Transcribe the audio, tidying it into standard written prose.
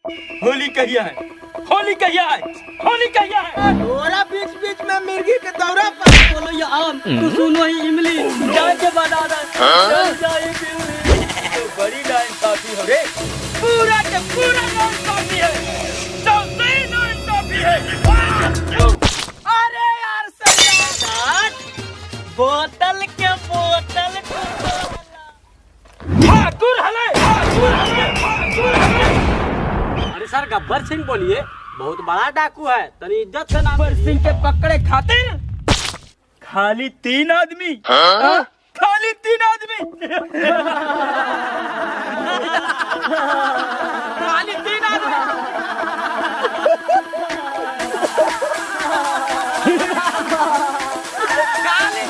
होली कहिया है, होली कहिया है, होली कहिया है। तोरा बीच बीच में मिर्गी के दौरा पर। बोलो ये आम तू सुनो ही इमली जाके बना दे चल जाए बिल्ली। तो बड़ी नाइंसाफी हो रे, पूरा के पूरा नाइंसाफी है, सबसे नाइंसाफी है। अरे यार सर, बोतल के बोतल। ठाकुर हले, ठाकुर हले, ठाकुर हले। अरे सर, गब्बर सिंह बोलिए, बहुत बड़ा डाकू है, तनी इज्जत से नाम। गब्बर सिंह के पकड़े खातिर खाली 3 आदमी। हाँ? खाली 3 आदमी, खाली 3 आदमी। खाली।